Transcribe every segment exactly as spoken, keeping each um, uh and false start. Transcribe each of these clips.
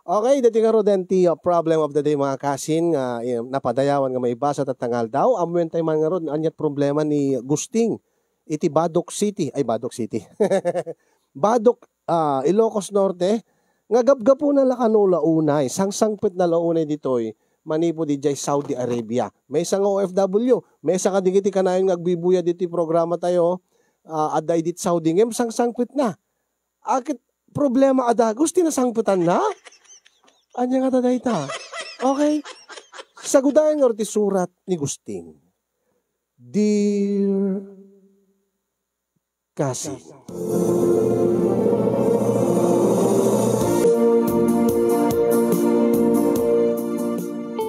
Okay, dati ngaruden ti, uh, problem of the day, mga kasin, nga, eh, napadayawan nga maibasa tatta nga aldaw. Ammoentayo man ngarud, aniat problema ni Gusting iti Badoc City. Ay, Badoc City. Badoc, ah, Ilocos Norte, nga gapgapuna la kano la unay, sangsangpetna la unay ditoy, manipud idiay Saudi Arabia. Maysa nga O F W, maysa kadagiti kanayon nga agbibuya ditoy programatayo, ah, adda idiay Saudi, ngem sangsangpetna. Ket problema a dagus ti nasangpetanna? Ania ngata dayta? Okay. Sagudayen ngarud ti surat ni Gusting. Dear Kasin.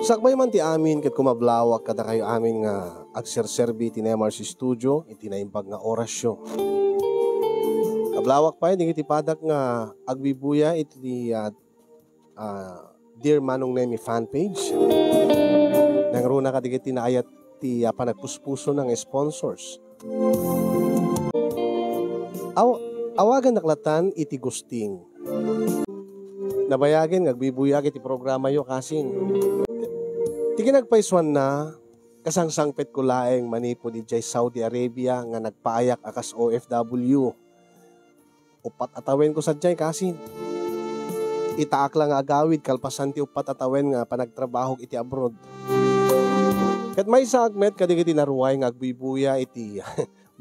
Sakbay man ti amin ket kumablawak kadakayo amin nga agserserbi iti Nemar's Studio iti naimbag nga orasyo. Kablawak pay dagiti padak nga agbibuya iti, ah, ah, Dear Manong Nemi fan page. Nangruna kadagiti naayat ti, ah, panagpuspuso nga sponsors. Aw-, awagannak latan iti Gusting. Nabayagen nga agbibuyaak iti programayo, kasin. Ti kinagpaysuanna, kasangsangpetko laeng manipud idiay Saudi Arabia nga nagpaayak a kas O F W. Uppat a tawenko sadiay, kasin. Itaak la nga agawid kalpasan ti uppat a tawen nga panagtrabahok iti abroad. Ket maysaak met kadagiti naruay nga agbibuya iti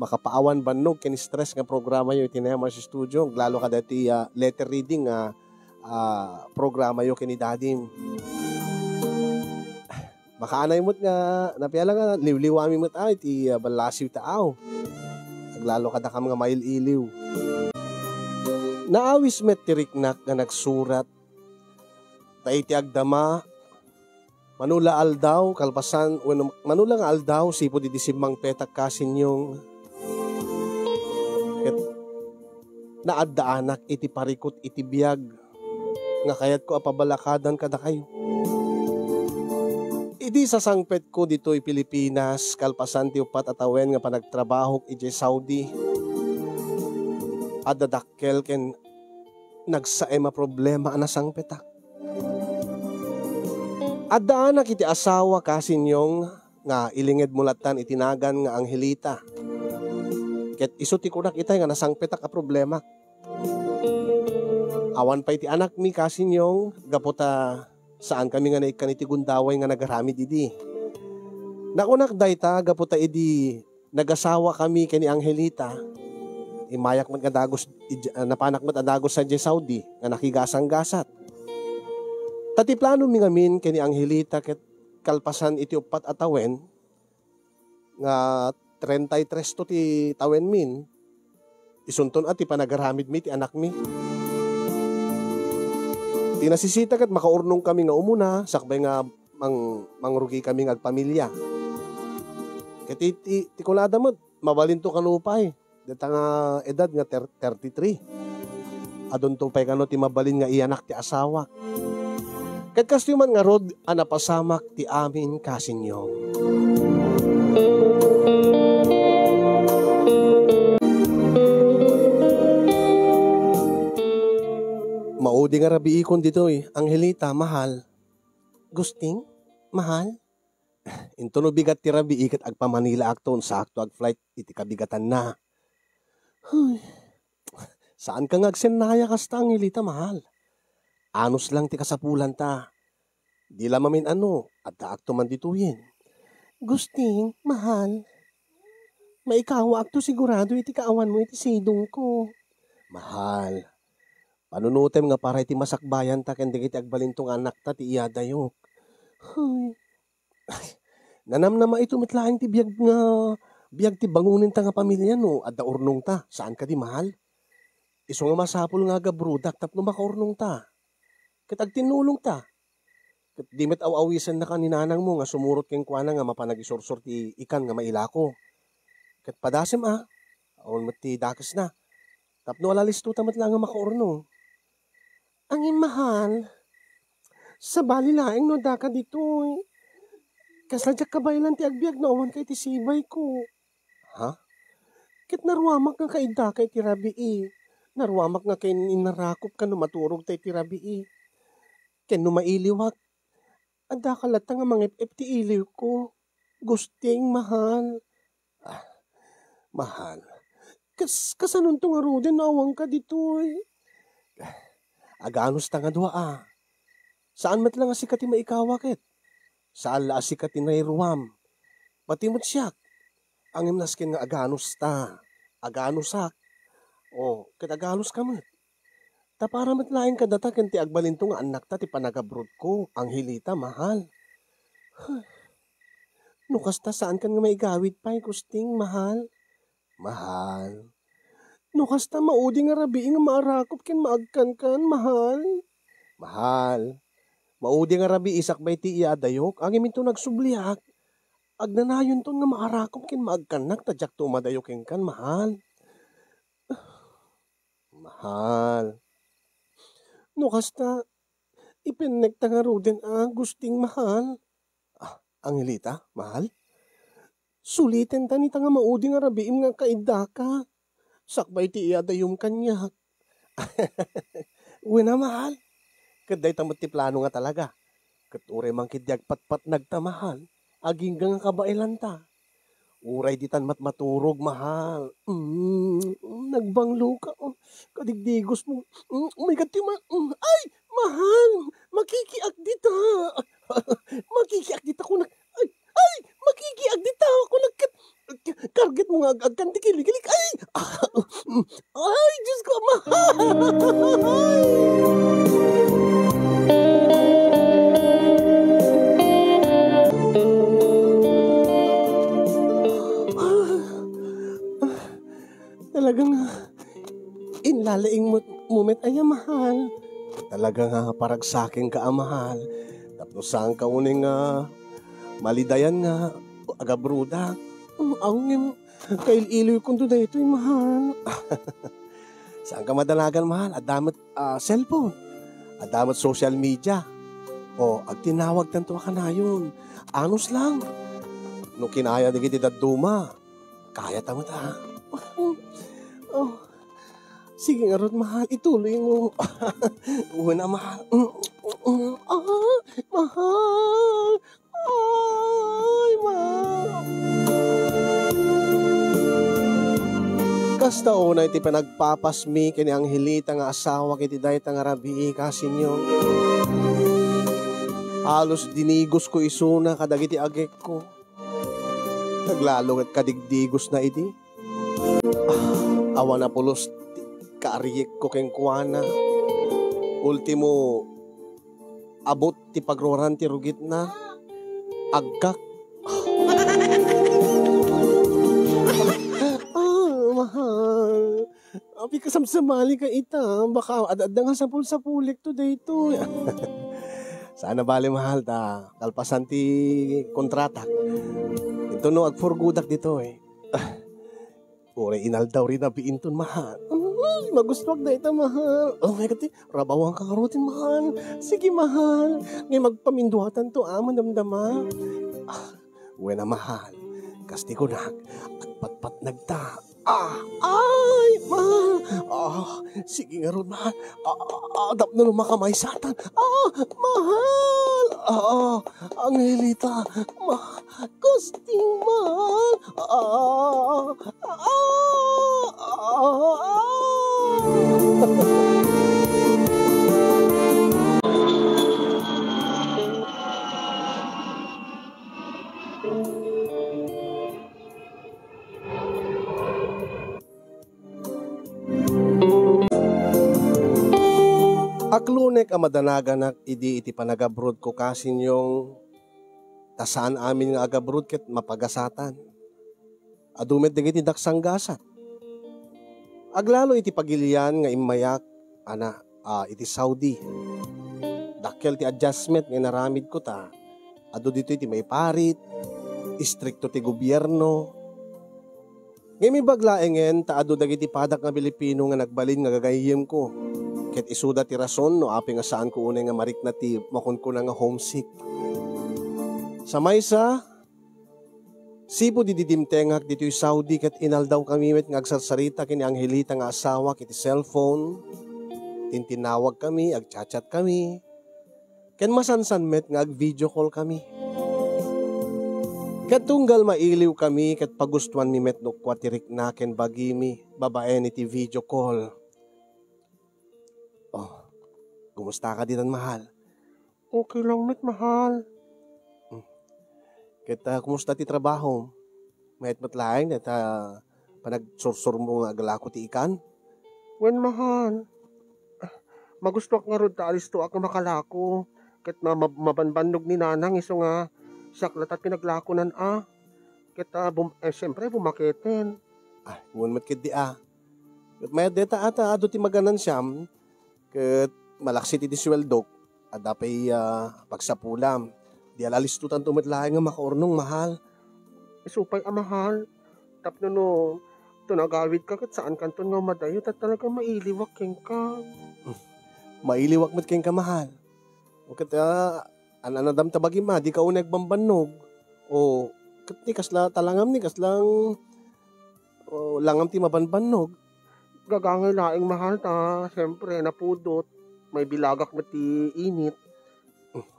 makapaawan bannog ken stress nga programayo iti Nemar's Studio, aglalo kadagiti, ah, letter reading nga, ah, programayo ken ni Dadim. Makaanay met nga napiala nga liwliwami met ay ti, ah, ballasiw ta aw. Aglalo kadakam nga mail-iliw. Naawis met ti riknak nga nagsurat ta iti agdama, mano la aldaw, kalpasan, wenno mano la nga aldaw, sipud idi simmangpetak kasinyong. Ket naaddaanak iti parikut iti biag nga kayatko a pabalakadan kadakayo. Idi sasangpetko ditoy Pilipinas, kalpasan ti uppat a tawen nga panagtrabahok idiay Saudi, adda dakkel ken nagsaem a problema a nasangpetak. Addaanak iti asawa, kasinyong, nga ilingedmo lattan iti nagan nga Angelita. Ket isu ti kunak itay nga nasangpetak a problema. Awan pay ti anakmi, kasinyong, gapu ta saankami nga naikkan iti gundaway nga nagaramid idi. Nakunak dayta gapu ta idi nagasawakami ken ni Angelita, immayak met nga dagus, ij-, ah, napanak met a dagus sadiay Saudi nga nakigasanggasat. Ta ti planomi ngamin ken ni Angelita ket kalpasan iti uppat a tawen, nga treinta y tres to ti tawenmin, isunton a ti panagaramidmi ti anakmi. Ti nasisita ket makaurnongkami nga umuna, sakbay nga mang-, mangrugikami nga agpamilia. Ket ti, ti, ti kunada met, mabalinto kano pay. Deta nga edad nga ter-, thirty-three. Adunto pay kano ti mabalin nga iyanak ti asawak. Ket kastoy man ngarud a napasamak ti amin, kasinyong. Maudi nga rabiikon ditoy, Angelita, mahal. Gusting, mahal. Into no bigat ti rabii ket agpa-Manila akto, unsaakto ag-flight iti kabigatanna. Huy. Saanka nga agsennaya kasta, Angelita, mahal. Anus lang ti kasapulanta. Di la mamin-ano, addaakto man ditoyen. Gusting, mahal. Maikawaakto sigurado iti kaawanmo iti sidongko. Mahal. Panunotem nga para iti masakbayanta ken dagiti agbalinto nga annakta ti iyadayok. Huy. Nanamnama ito met laeng ti biag nga, biag ti bangonenta nga pamilia no adda urnongta, saan kadi, mahal? Isu nga masapul nga agabrodak tapno makaurnongta. Ket agtinnulongta. Ket di met aw-awisennaka ni nanangmo nga sumurot kenkuana nga mapan agisursor ti ikan nga mailako. Ket padasem a, awan met ti dakesna. Tapno alalistuta met laeng nga makaurnong. Angin, mahal, sabali laeng no addaka ditoy. Kasla diak kabaelan ti agbiag no awanka iti sibayko. Ha? Ket naruamak nga kaiddaka iti rabii. Naruamak nga ken-, innarakopka no maturogta iti rabii. Ken no mailiwak, addaka latta nga mangep-ep ti iliwko. Gusting, mahal. Ah, mahal. Kas-, kasanonto ngaruden no awanka ditoy? Aganos ta nga dua a. Saan met la nga sika ti maikawa ket. Saan la a sika ti nairuam. Pati met siak. Ngem nasken nga aganos ta. Aganosak. O, ket aganoska met. Ta para met laeng kadata ken ti agbalinto nga annakta ti panagabrodko, Angelita, mahal. No kasta, saankan nga maigawid pay, Gusting, mahal. Mahal. No kasta, maudi nga rabii nga maarakop ken maagkankan, mahal. Mahal. Maudi nga rabii sakbay ti iyaadayok, ngem inton agsubliak, agnanayonton nga maarakop ken maagkannak ta diakto umadayo kenkan, mahal. Mahal. No kasta, ipennekta ngaruden a, Gusting, mahal. Ah, Angelita, mahal? Sulitenta ita nga maudi nga rabiim nga kaiddaka. Sakbay ti iadayom kaniak. Wen a, mahal. Ket dayta met ti plano nga talaga. Ket uray man ketdi agpatpatnagta, mahal, agingga nga kabaelanta. Uray ditan met maturog, mahal. Mm, nagbangloka. Oh, kadigdigos mo. Mm, oh my God, ti ma-, mm, ay, mahal, makikiak dita. Makikiak dita, kunak. Ay, ay, makikiak dita, kunak. Ket, karget mo nga ag-agkan ti kilikilik. Ay! Ay, Diyos ko, mahal! Talaga nga, inlalaing mo, mo met aya, mahal. Talaga nga, paragsakenka a mahal. Tapno saanka unay nga malidayan nga agabrodak. Mm, aw, ngem, kail-iloykonto daytoy, mahal. Saanka madanagan, mahal. Adda met, ah, cellphone. Adda met social media. O, agtinawagtanto a kanayon. Anus lang. No kinaya dagiti dadduma, kayata met, a. Oh, sige ngarud, mahal. Ituloy mo. Una, mahal. Ah, mahal. Ay, ma. Kasta unay ti panagpapasmi ken ni Angelita nga asawak iti dayta nga rabii, kasinyo. Halos dinigosko isuna kadagiti agekko. Naglalo ket kadigdigosna idi. Ah, awan a pulos ti kaarigko kenkuana. Ultimo, abut ti pagruaran ti rugitna. Agkak. Ah, mahal. Apay, kasamsamalika ita. Baka ad-adda nga sapul-sapulek to daytoy. Saan a bale, mahal, ta kalpasan ti kontratak. Ito no, agpurgodak ditoy. Uray inaldaw rin a biinton, mahal. Ay, magustuak dayta, mahal. Oh my God, ti, rabawanka ngaruden, mahal. Sige, mahal. Ngay magpaminduatanto, a, madamdama. Ah, wen a, mahal. Kas ti kunak, agpatpatnagta. Ah, ay, mahal. Ah, sige ngarud, mahal. Ah, ah, ah, tapno no makamaysaatan. Ah, mahal. Ah, ah, Angelita. Ma-, Gusting, mahal. Ah, ah, ah, ah, ah. Aklonek a madanaganak idi iti panagabrodko, kasinyong, ta saan amin nga agabrod ket mapagasatan. Adu met dagiti daksanggasat. Aglalo iti pagilian nga immayak, ana, a, iti Saudi. Dakkel ti adjustment nga inaramidko ta adu ditoy ti maiparit, istrikto ti gobierno. Ngem imbag laengen ta adu dagiti padak nga Pilipino nga nagbalin nga gagayyemko. Ket isuda ti rason no apay nga saanko unay nga marikna ti makunkuna nga homesick. Sa maysa, sipud idi dimtengak ditoy Saudi ket inaldawkami met nga agsarsarita ken ni Angelita nga asawak iti cellphone. Tintinawagkami, agchatchatkami. Ken masansan met nga ag-video call kami. Ket tunggal mailiw kami ket pagustuanmi met no kua ti rikna ken bagimi babaen iti video call. Oh, kumusta ka ditan, mahal? Okay lang met, mahal. Hmm. Ket, ah, kumusta ti trabaho? Mayat met laeng dayta panagsursurmo nga aglako ti ikan? Wen, mahal. Ah, magustuak ngarud ta alistoak nga makalako. Ket ma-, ma-, mabanbannog ni nanang isu nga siak latta ti naglakonan a. Ket, ah, bum-, eh, siyempre, bumaketen. Ah, wen met ketdi a. Ket mayat dayta a ta adu ti maganansiam, ket malaksid iti sueldok, adda pay, ah, pagsapulam. Di ala listotanto met laeng nga makaurnong, mahal. Isu pay a mahal. Tapno no, to nagawidka ket saankanton nga umadayo, ta talaga mailiwak kenka. Mailiwak met kenka, mahal. Ket, ah, an-anadam ta bagim a, dika unay agbambannog. O, ket ni kasla talangam ni kaslang, o, langam ti mabanbannog. Gagangay laeng, mahal, ta siyempre, napudot. Maibilagak met ti init.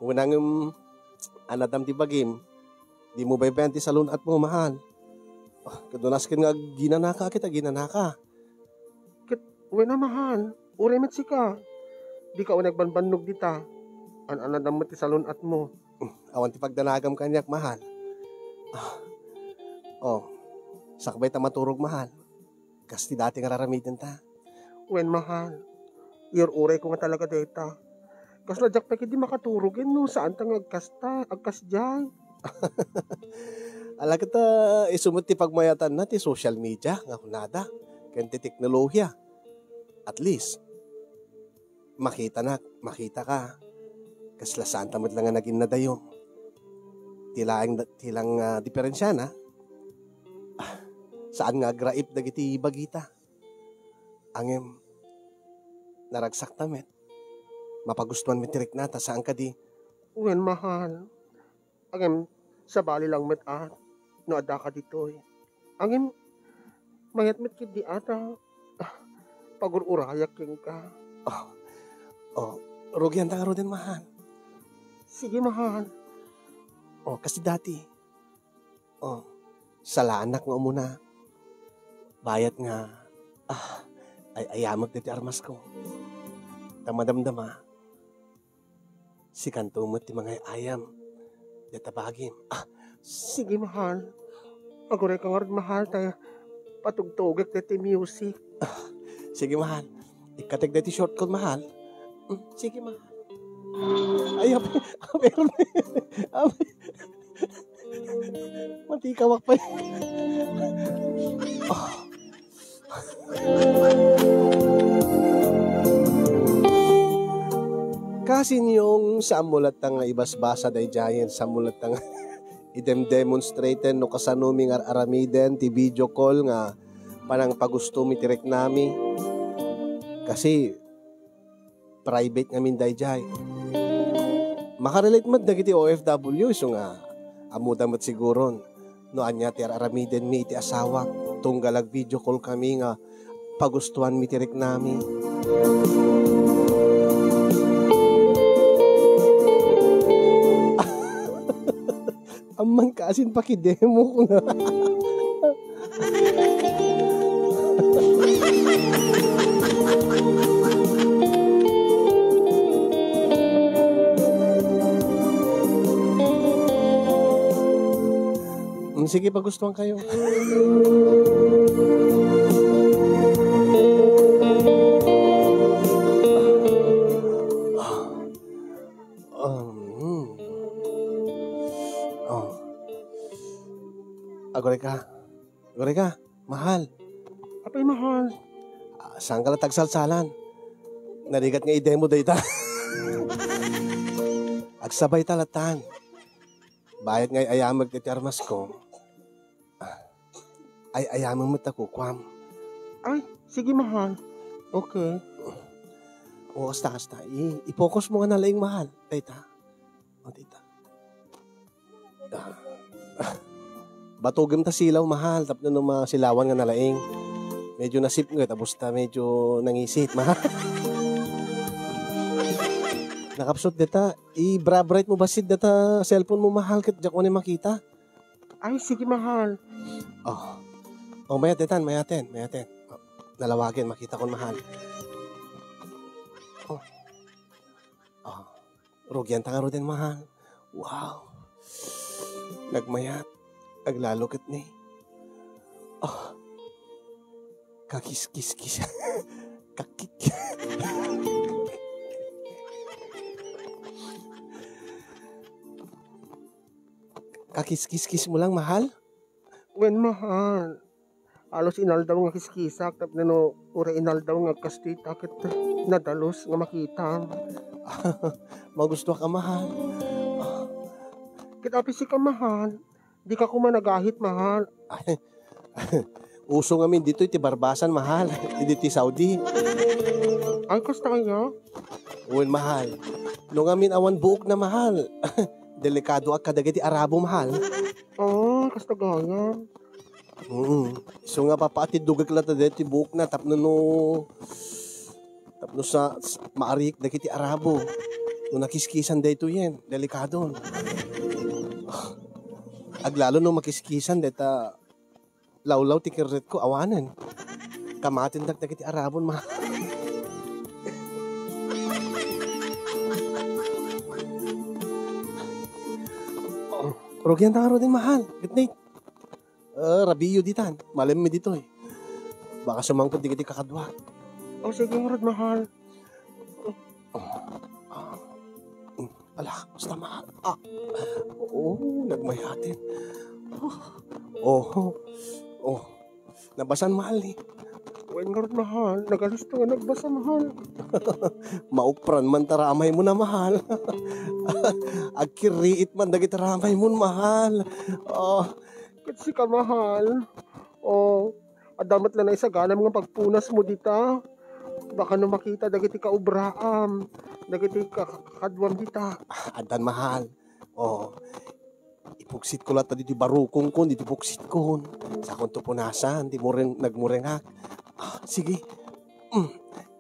Wen, ngem, anadam ti bagim. Dimo baybayan ti salun-atmo, mahal. Ah, ket no nasken nga agginanaka, ket agginanaka. Ket, wen a, mahal, uray met sika. Dika unay agbambannog dita. An-anadam met ti salun-atmo. Awan ti pagdanagam kaniak, mahal. Ah. Oh, sakbay ta maturog, mahal. Kas ti dati nga raramidenta. Wen, mahal. Iyur-urayko nga talaga dayta. Kasla diak pay ketdi makaturogen no saanta nga agkasta, agkasdiay. Ala ket, ah, isu met ti pagmayatanna ti social media nga kunada, ken ti teknolohiya. At least, makitanak, makitaka. Kasla saanta met la nga nagin nadayo. Ti laeng da-, ti lang, ah, diferensiana, ah, saan nga agraip dagiti bagita. Ngem, naragsakta met. Mapagustuan met ti rikna ta saan kadi. Wen, mahal. Ngem, sabali lang met a no addaka ditoy. Ngem, mayat met ketdi a ta, ah, pagur-urayak kenka. Oh, oh, rugianta ngaruden, mahal. Sige, mahal. Oh, kas ti dati. Oh, salaanak nga umuna. Bayat nga, ah, ay-ayamek daytoy armasko. Ta madamdama, sikanto met ti mangay-ayam dayta bagim. Ah, sige, mahal. Agurayka ngarud, mahal, ta patugtugek daytoy music. Ah, sige, mahal. Ikkatek daytoy short call, mahal. Mm, sige, mahal. Ay, abi, abi, abi, abi. Matikawak pay. Ah. Kasin yung saanmo latta nga ibasbasa daydiayen, saanmo latta nga idem-demonstraten no kasanomi nga ar-aramiden ti video call nga panangpagustomi ti riknami. Kasi, private ngamin daydiay. Makarelate met dagiti O F W, isu nga ammoda met siguron no ania ti ar-aramidenmi iti asawak, tunggal ag-video call kami nga pagustuanmi ti riknami. Amman kasin pakidemo kuna. Mm, sige, pagustuhan kayo. Um, hmm. Oh. Aguray ka. Aguray ka. Mahal. Apay, mahal? Ah, saan ka la tagsalsalan? Narigat nga idemo dayta. Agsabay ta latan. Bayat nga ay-ayamek ti armasko. Ah, ay-ayamek met ta kukuam. Ay, sige, mahal. Okay. O, kasta, kasta. I-, i-focus mo nga nalaing, mahal. Dayta. O, dayta. Ah. Batugem ta silaw, mahal, tapno no masilawan nga nalaing. Medyo nasipnget, abus ta medyo nangisit, mahal. Nakapsut deta, i-bright mo bassit deta cellphone mo, mahal, ket diak unay makita. Ay, sige, mahal. Oh. Oh, mayaten, mayaten, mayaten. Oh, nalawagen, makitakon, mahal. Oh. Oh. Rugianta ngaruden, mahal. Wow. Nagmayat. Aglalo ket ni. Oh. Kakiskiskis. Kakik. Kakiskiskis mo lang, mahal? Wen, mahal. Halos inaldaw nga kiskisak, tapno uray inaldaw nga agkastoy ta ket nadalus nga makita. Magustuak a, mahal. Ket apay sika, mahal? Dika koma nagahit, mahal. Uso ngamin ditoy ti barbasan, mahal. Idi ti Saudi. Ay, kasta kaya? Wen, mahal. No ngamin awan buokna, mahal. Delikadoak kadagiti Arabo, mahal. Oh, kasta gayam. Mm. Isu nga papaatiddogek latta daytoy buokna tapno no, tapno sa, s-, maariek dagiti Arabo. No nakiskisan daytoyen, delikadon. Aglalo no makiskisan dayta lawlaw ti kerretko, awanen. Kamatendak dagiti Arabon, ma-, Rugianta ngaruden, mahal. Good night. Ah, rabiyo ditan. Malemmi ditoy. Baka sumangpet dagiti kakaduak. O, sige ngarud, mahal. Ah, ah, mm, ala, basta, mahal. Ah, oo, nagmayaten. Oh, oh, oh. Nabasan, mahal, eh. Wen ngarud, mahal. Nagalisto nga nagbasa, mahal. Maupran man ta ramay mo na, mahal. Agkirriit man dagiti ramay mo, mahal. Oh, ket sika, mahal. Oh, adda met la naisaganam nga pagpunas mo dita. Baka no makita dagiti kaubraam, dagiti ka-, kakaduam dita. Addan, mahal. Oh, ipuksitko latta ditoy barukongko, ditoy puksitkon. Sakonto punasan, ti mureng-, nagmurengak. Ah, sige. Mm.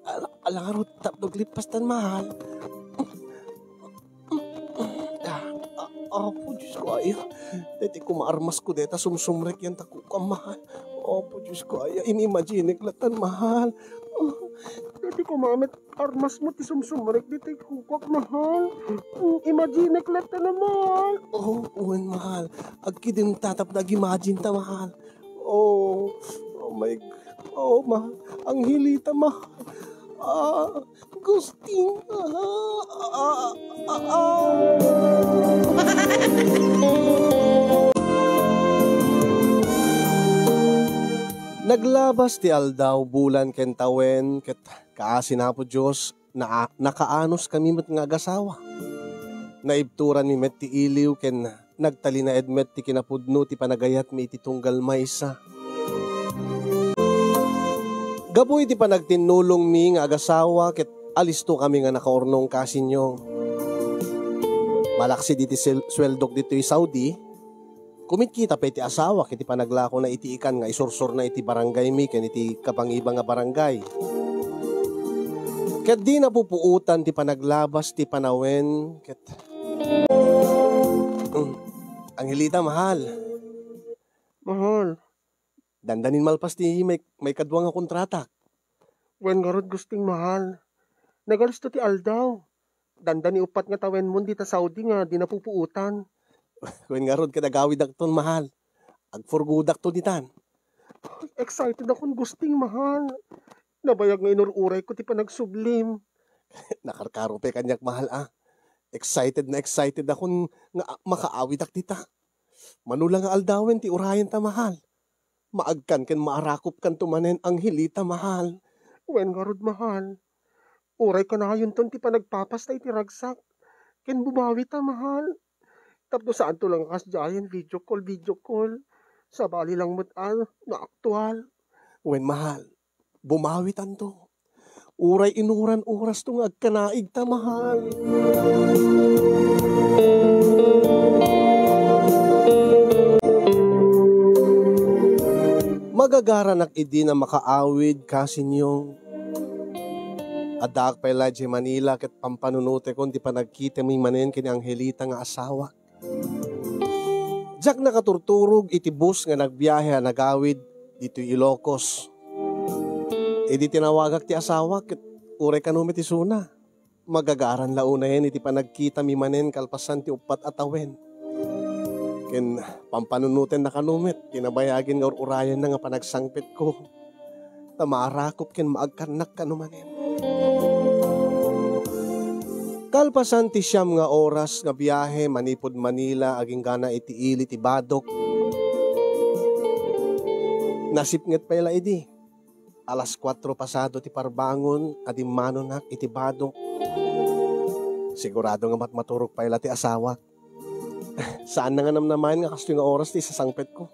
Ala, ala ngarud, tapno aglipastan, mahal. Ah, ah, Apo Diosko, aya. Daytoy koma armasko dayta sumsumrek yan ta kukam, mahal. Apo Diosko, aya. Inimaginek lattan, mahal. Ah. Daytoy koma met armasmo ti sumsumrek ditoy kukuak, mahal. Mm, imaginek lattan, mahal. Oh, wen, mahal. Agkidemta tapno ag-imagine ta, mahal. Oh, oh my, oh, ma-, Angelita, ma-, ah, Gusting, ah, ah, ah, ah. Naglabas ti aldaw, bulan ken tawen, ket kaasi ni Apo Dios, na-, nakaanus kami met nga agasawa. Naibturan mi met ti iliw ken nagtalinaed met ti kinapudno ti panagayatmi iti tunggal maysa. Gapu iti panagtinnulongmi nga agasawa ket alisto kami nga nakaurnong kasinyo. Malaksid iti sel-, sueldok ditoy Saudi, kumitkita pay ti asawak iti panaglakona iti ikan nga isursurna iti barangaymi ken iti kapangiba nga barangay. Ket di napupuotan ti panaglabas ti panawen ket Mm. Angelita, mahal. Mahal. Dandanin malpas ti may, maikadua nga kontratak. Wen ngarud, Gusting, mahal. Nagalisto ti aldaw. Dandani uppat nga tawenmon dita Saudi nga di napupuotan. Wen ngarud, ket agawidakton, mahal. Agfurgodakto ditan. Excited akon, Gusting, mahal. Nabayag nga inur-urayko ti panagsublim. Nakarkaro pay kaniak, mahal, a. Excited na excited akon nga a-, makaawidak dita. Mano la nga aldawen ti urayenta, mahal. Maagkan ken maarakopkanto manen, Angelita, mahal. Wen ngarud, mahal. Uray kanayonton ti panagpapasta iti ragsak. Ken bumawita, mahal. Tapno saanto la nga kasdiayen video call, video call. Sabali lang met a, no aktual. Wen, mahal. Bumawitanto. Uray inuran orasto nga agkanaigta, mahal. Magagaranak idi na makaawid kasinyo. Addaak pay la idiay Manila ket pampanunotekon ti panagkitami manen ken ni Angelita nga asawak. Diak nakaturturog iti bus nga nagbiahe a nagawid ditoy Ilocos. Idi tinawagak ti asawak ket uray kano met isuna. Magagaran la unayen iti panagkitami manen kalpasan ti uppat a tawen. Ken pampanunotenna kano met ti nabayagen nga ur-urayenna nga panagsangpetko. Ta maarakop ken maagkannak kano manen. Kalpasan ti siam nga oras nga biahe manipud Manila agingga iti ili ti Badoc, nasipnget pay la idi. Alas kuatro pasado ti parbangon a dimmanonak iti Badoc. Sigurado nga matmaturog pay la ti asawak. Saanna nga namnamaen nga kastoy nga oras ti sasangpetko.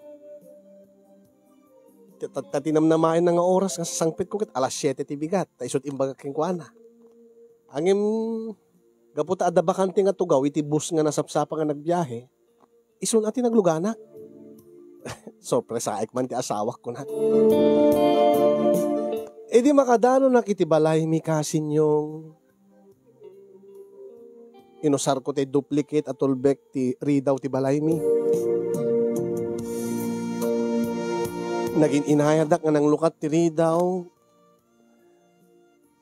Ta, ta, ta ti namnamaenna nga oras nga sasangpetko ket alas siete ti bigat, ta isu ti imbagak kenkuana. Ngem, gapu ta adda bakante nga tugaw iti bus nga nasapsapa nga nagbiahe, isuna ti nagluganak. Sorpresaek man ti asawak, kunak. Idi makadanonak iti balaymi, kasinyong, inusarko ti duplicate a tulbek ti ridaw ti balaymi. Nagin-inayadak nga nanglukat ti ridaw,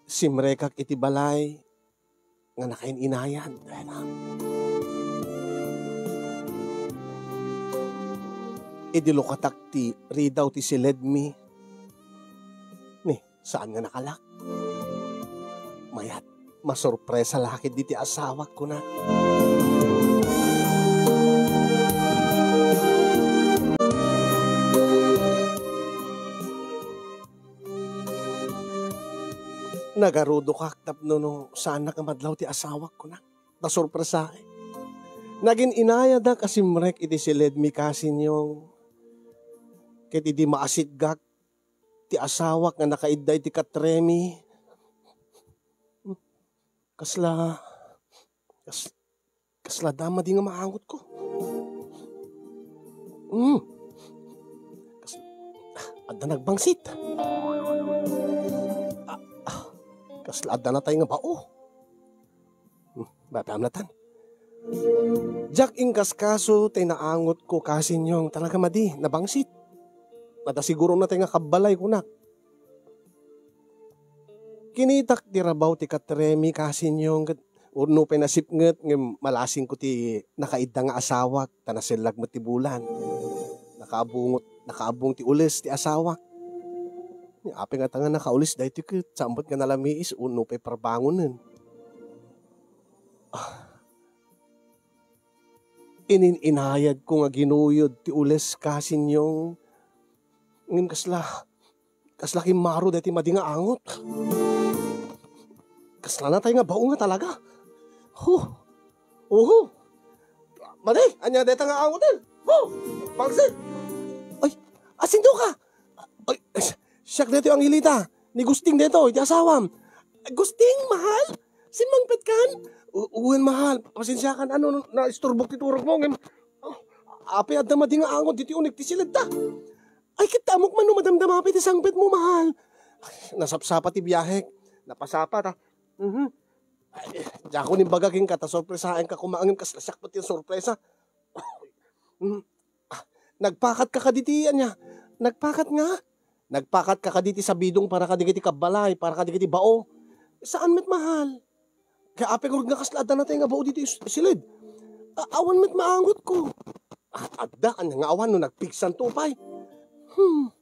simrekak iti balay nga nakain-inayad. Idi lukatak ti ridaw ti siledmi, ni, saan nga nakalak? Mayat, masurpresa la ket diti asawak, kuna. Nagarudokak tapno no saannak a madlaw ti asawak, kunak. Ta sorpresaek. Nagin-inayadak a simrek iti siledmi, kasinyong. Ket idi maasitgak ti asawak nga nakaidda iti katremi, kasla, kas-, kasla adda madi nga maangotko. Hmm. Kas-, adda nagbangsit. Ah, ah, kasla adda natay nga bao. Hmm, babaam latan. Diak inkaskaso tay naangotko, kasinyong, talaga madi, nabangsit. Adda siguro natay nga kabbalay, kunak. Kinitak ti rabaw ti katremi, kasinyong, ket Wenno pay nasipnget ngem malasingko ti nakaidda nga asawak, ta nasellag met ti bulan. Nakaabungot, nakaabung ti ules ti asawak. Apay ngata nga nakaules daytoy ket saan met nga nalamiis wenno pay parbangonen. Ah. Inin-inayadko nga ginuyod ti ules, kasinyong. Ngem kasla, kasla kimmaro daytoy madi nga angot. Kasla natay nga bao nga talaga. Huh. Uhu. Madi, ania dayta nga angoten? Huh. Pangsit. Ay, asinto ka? Ay, siak daytoy, Angelita. Ni Gusting daytoy, ti asawam. Gusting, mahal? Simmangpetkan? U-, wen, mahal. Pasensiakan, ano, naisturbok ti turogmo, ngem, oh, apay adda madi nga angot ditoy unig ti siledta. Ay, ket ammok man no madamdama pay ti sangpetmo, mahal. Ay, nasapsapa ti biahek. Napasapa ta. Mhm. Ay, diakon imbaga kenka ta sorpresaenka koma ngem kasla siak pay ti sorpresa. Mm. Ah, nagpakatka kaditi, ania? Nagpakat nga? Nagpakatka kaditi sabidong para kadagiti kabbalay, para kadagiti bao? Saan met, mahal. Kaya apay ngarud nga kasla adda natay nga bao ditoy is-, silid? A-, awan met maangotko. Ah, adda, ania nga awan no nagpigsanto pay? Hmm.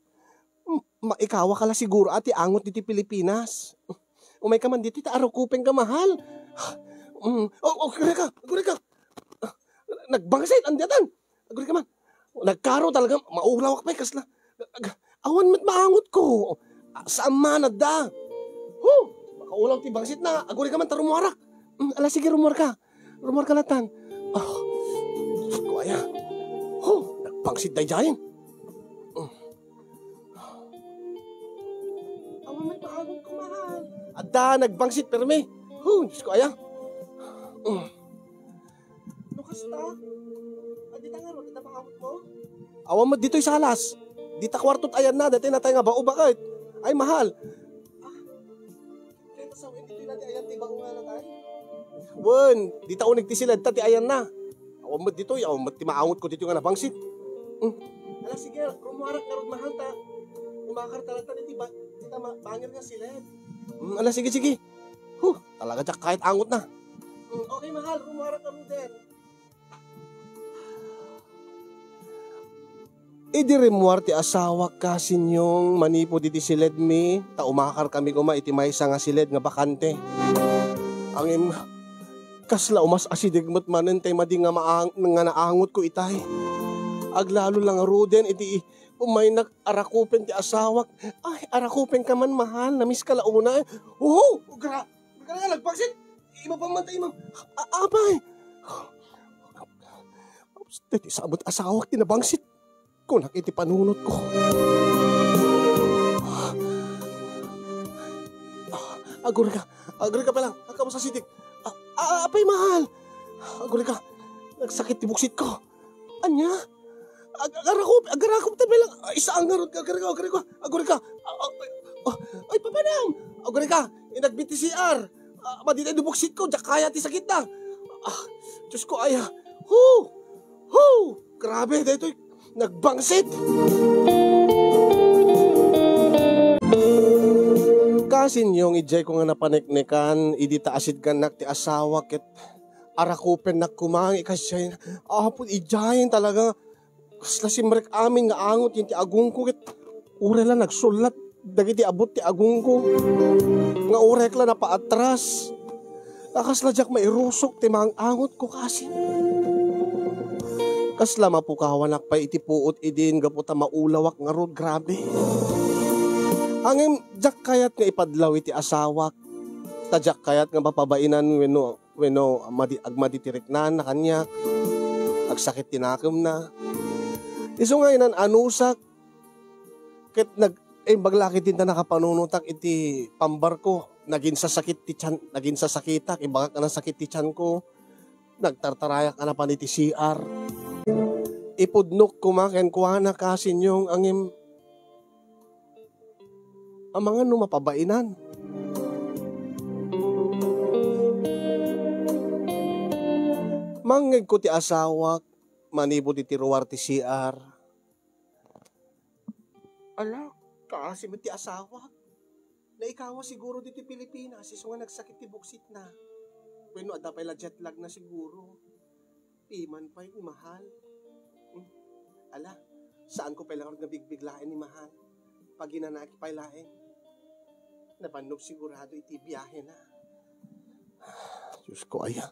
M-, maikawaka la siguro a ti angot ditoy Pilipinas. Umayka man ditoy ta arukopenka, mahal. Mm. Oh, oh, agurayka, agurayka. Ah, nagbangsit, ania daytan? Agurayka man. Nagkaro talaga, maulawak pay kasla. Ag-, awan met maangotko. Ah, saan man, adda. Huh! Makaulaw ti bangsitna. Agurayka man ta rumuarak. Mm, ala, sige, rumuarka. Rumuarka latan. Ah, Diyos ko, aya. Huh! Nagbangsit daydiay. Mm. Awan met maangotko, mahal. Adda, nagbangsit permi. Huh, Diyos ko, aya. Mm. No kasta, adda ta ngarud, adda maangotmo? Awan met ditoy salas. Dita kuartot ayanna, daytoy natay nga bao, baket. Ay, mahal. Ah. Kaya ta sawen, Wen, dita uneg ti siledta ti ayanna. Awan met ditoy, awan met ti maangotko ditoy nga nabangsit. Hmm. Ala, sige, rumuarak ngarud, mahal, ta umakarta latta ditoy ba-, dita ma-, bangir nga siled. Hmm, ala, sige, sige. Huh, talaga diak kayat angotna. Hmm, okay, mahal, rumuarak ngaruden. Idi rimmuar ti asawak, Kasinyong, manipud iti siledmi, ta umakarkami koma iti maysa nga siled nga bakante. Ngem, kasla umas-asideg met manen tay madi nga maang-, nga naangotko itay. Aglalo la ngaruden iti umaynak arakupen ti asawak. Ay, arakupenka man, mahal. Namiska la unay. Oho! Gra-, gra-, nagbangsit. Imam pa man ta, imam. A-, apay! Daytoy sa met asawak ti nabangsit, kunak iti panunotko. Ah, agurika, agurika pay lang, agka umas-asideg. Ah, ah, apay, mahal. Agurika, nagsakit ti buksitko. Ania? Ag-, agarakup-, agarakupta pay lang. Ay, saan ngarud, agurika, agurika, agurika. Ah, ah, ah, ay, papanam! Agurika, inagbi ti C R. Ah, madi tay ti buksitko, diak kayat ti sakitna. Ah, Diosko, aya. Hu! Hu! Grabe, daytoy nagbangsit. Kasinyong, idiayko nga napaneknekan, idi ta asidegnak ti asawak ket arakupennak koma nga ikasiay. Apo, idiayen talaga. Kasla simrek amin nga angot iti agongko ket uray la nagsullat dagiti abut ti agongko nga urayek la napaatras. A, kasla diak mairusok ti maang-angotko, Kasi. Kasla mapukawanak pay iti puot idin gapu ta maulawak ngarud, grabe. Ngem diak kayat nga ipadlaw iti asawak, ta diak kayat nga mapabainan wenno wenno madi-, agmadi ti riknana kaniak, agsakit ti nakemna. Isu nga inan-anusak, ket nag-, imbag la ket dinta nakapanunotak iti pambarko, naginsasakit ti tian-, naginsasakitak, imbagak a nasakit ti tianko, nagtartarayak a napan iti C R. Ipudnok koma kenkuana, Kasinyong, ngem amangan no mapabainan. Mangngegko ti asawak manipud iti ruar ti C R. Ala, kaasi met ti asawak. Naikawa siguro ditoy Pilipinas, isu nga nagsakit ti buksitna. Wenno adda pay la jet lag na siguro. Piman pay, mahal. Hmm. Ala, saanko pay la ngarud nga bigbiglaen ni mahal. Paginanaak pay laeng. Nabannog sigurado iti biahena. Diosko, aya.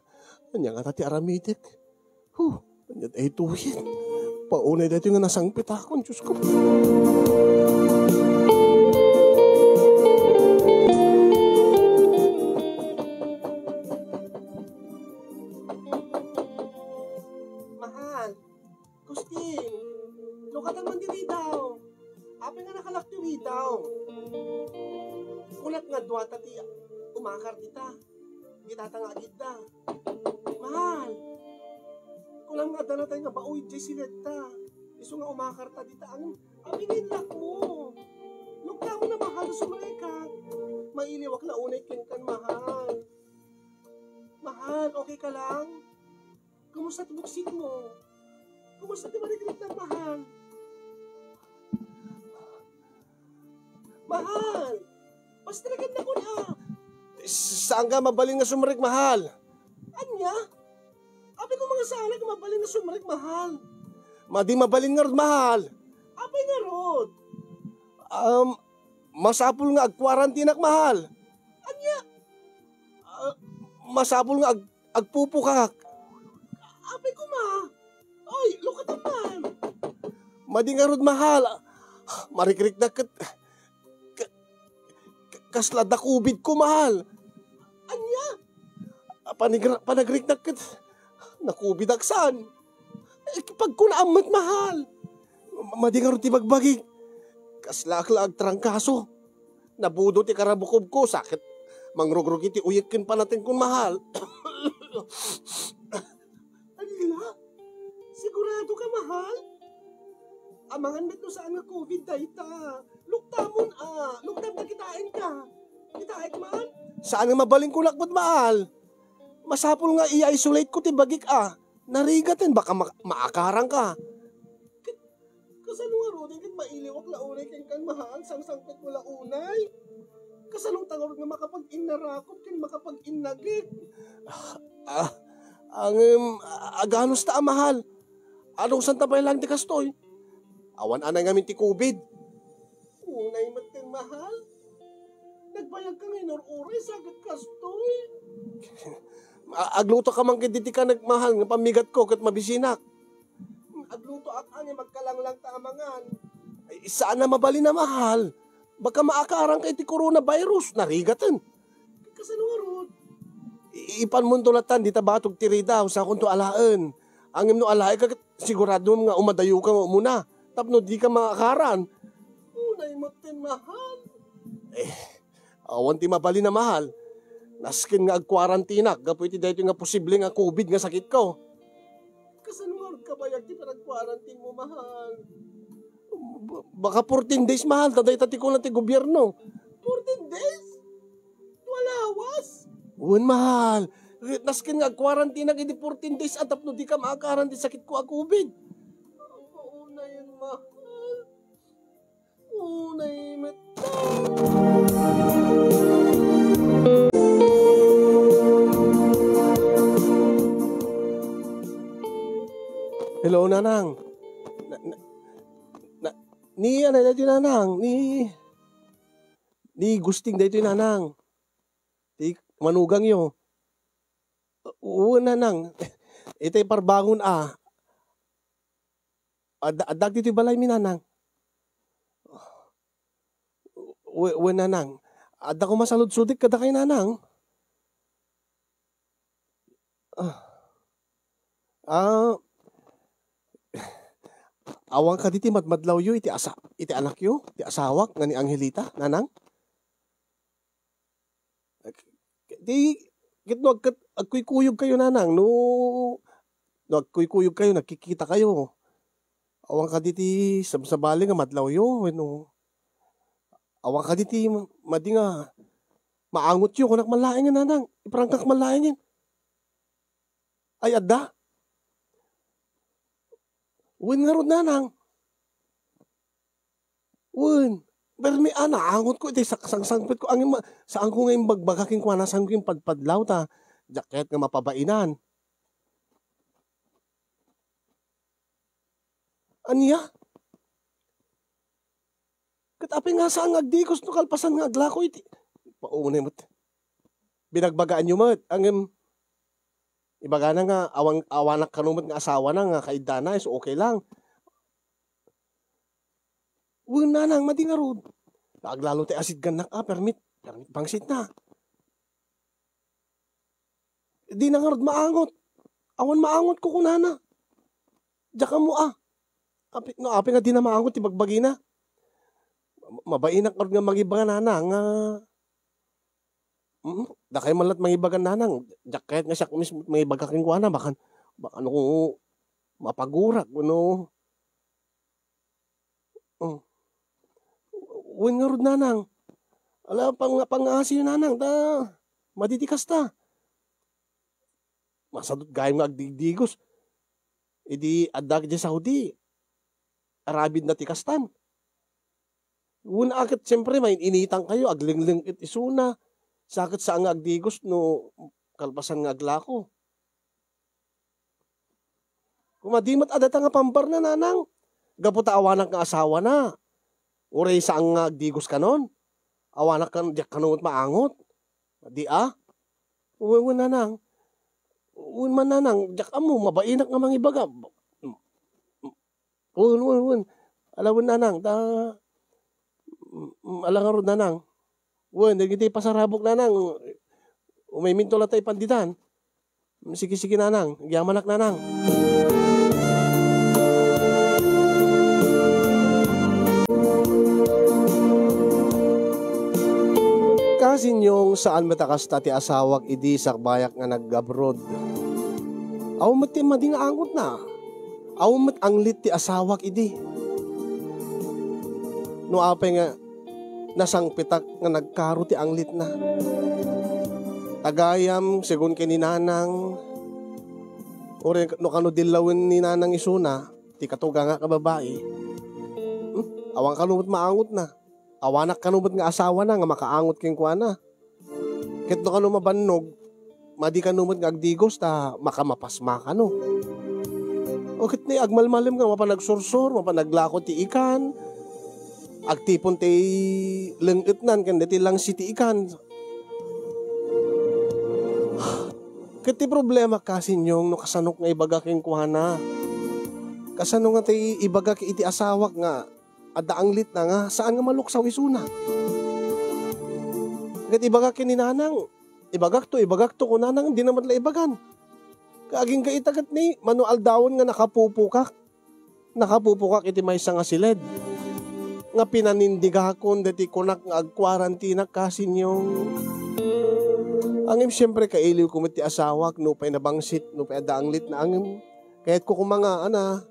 Ania ngata ti aramidek? Huh, ania daytoyen? Paunay daytoy nga nasangpetakon, Diosko. Mahal, Gusting, lukatan man ditoy daw. Apay nga nakalak ti widaw? Kunak nga duata ti umakar dita. Ditata nga agidda. Mahal, kunak nga adda natay nga baoy diay siledta. Isu nga umakarta dita. Ngem apay nga inlakmo? Luktamon a, mahal, sumrekak. Mailiwak la unay kenkan, mahal. Mahal, okay ka lang? Kumusta ti buksitmo? Kumusta ti marikriknak, mahal? Mahal! Basta nagannakon, a. Saanka mabalin nga sumrek, mahal? Ania? Apay koma nga saanak mabalin nga sumrek, mahal. Madi mabalin ngarud, mahal. Apay ngarud? Um, masapul nga agkuarantinak, mahal. Ania? Ah, masapul nga ag-, agpupukak. Apay koma. Oy, lukatan man. Madi ngarud, mahal. Marikriknak ket, ka-, ka-, kasla adda COVID ko, mahal. Ania? Panigra-, panagriknak ket nakubidak saan. Eh, pagkunaan met, mahal. Ma-, madi ngarud ti bagbagik. Kaslaak la agtrangkaso. Nabudo ti karabukobko, sakit. Mangrugrugi ti uyek ken panatengkon, mahal. Ala? Sigurado ka, mahal? Amangan met no saan nga COVID dayta. Luktamon, a. Luktam ta kitaenka. Kitaek man? Saan nga mabalin kunak met, mahal? Masapul nga i-isolate ko ti bagik a. Narigaten, baka ma-, maakaranka. Ket kasano ngaruden ket mailiwak la unay kenkan, mahal? Sangsangpetmo la unay. Kasano ta ngarud nga makapag-innarakop ken makapag-innagek? Ah, ah, ngem, a-, aganusta a, mahal. Adungsanta pay laeng ti kastoy. Awan anay ngamin ti covid. Unay met ken, mahal. Nagbayagka nga inur-uray sa ket kastoy. A-, aglutoka man ket diti kanek, mahal, nga pammigatko ket mabisinak. Aglutoak, ngem agkalanglangta a mangan. Ay, saan a mabalin a, mahal. Baka maakaranka iti coronavirus, narigaten. Kasano ngarud? I-, ipanmonto latan dita batog ti ridaw, sakonto alaen. Ngem no alaenka ket siguradom nga umadayoka nga umuna tapno dika maakaran. Unay met ken, mahal. Eh, awan ti mabalin a, mahal. Nasken nga agkuarantinak gapu iti daytoy nga posible nga covid nga sakitko. Kasano ngarud kabayag ti panagkuarantinmo, mahal? Ba-, baka fourteen days, mahal, ta dayta ti kuna ti gobierno. Fourteen days? Dua lawas? Wen, mahal. Nasken nga agkuarantinak iti fourteen days a tapno dika maakaran ti sakitko a covid. Unay, mahal. Unay met. Hello, Nanang. Na, na, na, ni, ano, daytoy, Nanang? Ni, ni Gusting daytoy, Nanang. Ti manugangyo. Wen, Nanang. Itay parbangon a. Adda, adda ditoy balaymi, Nanang. We-, wen, Nanang. Adda koma saludsodek kadakay, Nanang. Ah. Ah, awan kadi ti madmadlawyo iti asa-, iti anakyo, ti asawak nga ni Angelita, Nanang? Ti, ket no agkat-, agkuykuyogkayo, Nanang, no, no agkuykuyogkayo, nagkikitakayo, awan kadi ti sabsabali nga madlawyo wenno awan kadi ti madi nga maangotyo, kunak man laengen, Nanang, iparangkak man laengen. Ay, adda? Wen ngarud, Nanang. Wen, permi a, naangotko iti sak-, sangsangpetko. Ngem ma-, saanko nga imbagbaga kenkuana, saanko impadpadlaw ta diak kayat nga mapabainan. Ania? Ket apay nga saan nga agdigos no kalpasan nga aglako iti, paunay met. Binagbagaanyo met, ngem ibagana nga awan, awanak kano met nga asawana nga kaiddana, isu okay lang. Wen, Nanang, madi ngarud. Aglalo ti asidgannak a, permit, permit pangsitna. Dina ngarud maangot. Awan maangotko kunana. Diak ammo a. Api-, no, apay nga dina maangot ti bagbagina. Ma-, mabainak ngarud nga mangibaga, Nanang, nga, mm, dakay man la't mangibaga, Nanang. Diak kayat nga siak mismo mangibaga kenkuana, baka, baka no mapagurak, no. Oh. Wen ngarud, Nanang. Ala, pang-, pangngasiyo, Nanang, ta madi ti kasta. Masadut gayam nga agdigdigos. Idi adda idiay Saudi, arabidna ti kastan. Wen a ket, siempre, main-initankayo, aglengleng-et isuna. Sa ket saan nga agdigos no kalpasan nga aglako. Koma di met a dayta nga pambarna, Nanang. Gapu ta awanak nga asawana. Uray saan nga agdigos kanon. Awanak kan, diak kano met maangot. Di a? Wen, wen, Nanang. Wen man, Nanang, diak ammo, mabainak nga mangibaga. Wen, wen, wen. Ala wen, Nanang, ta, mm, ala ngarud, Nanang. Wen, dagiti pasarabok, Nanang. Umayminto la tayo panditan. Sige, sige, Nanang. Agyamanak, Nanang. Kasinyong, saan met a kasta ti asawak idi sakbayak nga nag-abroad. Awan met ti madi nga angotna. Awan met anglit ti asawak idi. No apay nga nasangpetak nga nagkaro ti anglitna. tagayam, segun ken ni nanang, uray no kano dillawen ni nanang isuna, ti katugangak a babai. Hmm? Awan kano met maangotna. Awanak kano met nga asawana nga makaangot kenkuana. Ket no kano mabannog, madi kano met nga agdigos ta makamapasma kano. O ket ni agmalmalem nga mapan agsursor, mapan aglako ti ikan, agtipon ti leng-etnan ken deti langsi ti ikan. Ket ti problema, kasinyong, no kasanok nga ibaga kenkuana. Kasano nga ti ibagak iti asawak nga adda anglitna nga saan nga maluksaw isuna? Ket ibagak ken ni nanang, ibagakto, ibagakto, kunana, dina met la ibagan. Agingga ita ket ni, mano aldawen nga nakapupokak. Nakapupokak iti maysa nga siled nga pinanindigakon deti kunak nga agkuarantinak, kasinyong. Ngem siempre, kailiwko met ti asawak, nupay nabangsit, nupay adda anglitna, ngem kayatko koma nga, ana,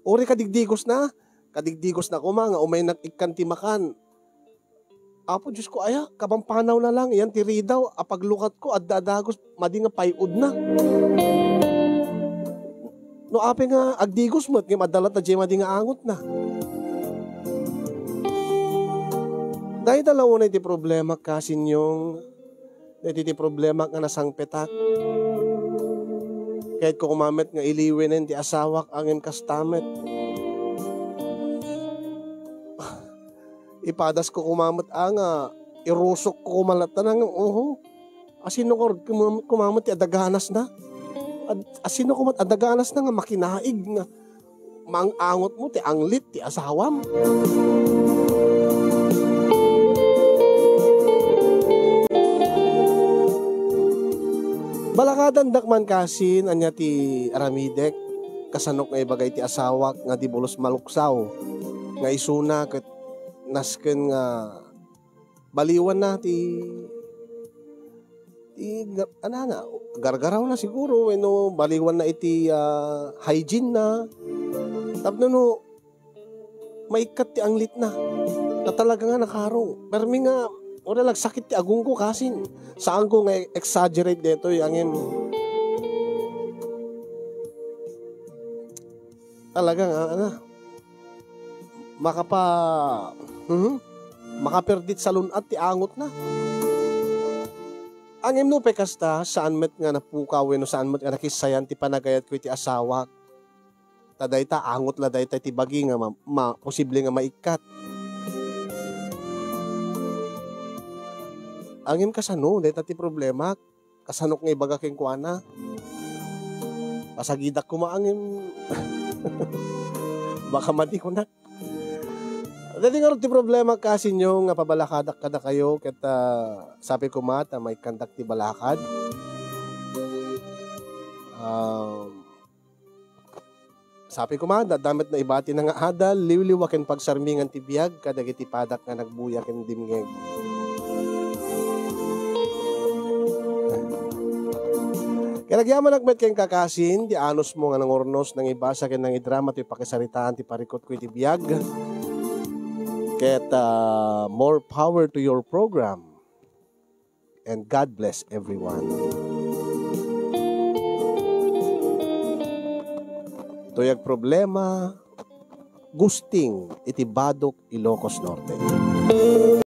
uray kadigdigosna, kadigdigosna koma nga umaynak ikkan ti makan. Apo Diosko, aya, kapampanaw na lang, yan ti ridaw a paglukatko, adda a dagus, madi nga pay-odna. No apay nga agdigos met, ngem adda latta diay madi nga angotna. Dayta la unay ti problema, kasinyong. Dayta ti problema nga nasangpetak. Kayatko koma met nga iliwenen ti asawak, ngem kasta met. Ipadasko koma met, a, nga irusokko koma latta na nga, oho. Asino ngarud koma, koma met ti adda ganasna? Ad-, asino koma adda ganasna nga makinaig nga mang-angot mo ti anglit ti asawam? Balakadandak man kasin, ania ti aramidek? Kasanok nga ibaga iti asawak nga di bulos maluksaw nga isuna ket nasken nga baliwanna ti, ti ga-, anana, gargarawna siguro, wenno baliwanna iti, ah, hygiene na. Tapno no maikkat ti anglitna, ta talaga nga nakarong. Permi nga, wala, nagsakit ti agongko kasin. Saanko nga exaggerate detoy, ngem talaga nga, ano, makapa-, mhm, makaperdit salun-at ti angotna. Ngem nupay kasta, saan met nga napukaw wenno saan met nga nakissayan ti panagayatko iti asawak. Ta dayta, angot la dayta ti bagi nga ma-, ma-, posible nga maikkat. Ngem kasano dayta ti problema? Kasanok nga ibaga kenkuana? Pasagidak koma, ngem baka madi kunak. Daydi ngarud ti problema, kasinyo, nga pabalakadak kadakayo, ket, ah, sapay koma ta maikkandak ti balakad. Um, Sapay koma, adda met naibati na nga adal, liwliwa ken pagsarmingan ti biag kadagiti padak nga nagbuya ken dimngeg. Ket agyamanak met kenka, kasin, ti anusmo nga nangurnos, nangibasa ken nangidrama ti pakisaritaan ti parikutko iti biag. Ket, ah, more power to your program. And God bless everyone. Tuyag problema, Gusting iti Badok, Ilocos Norte.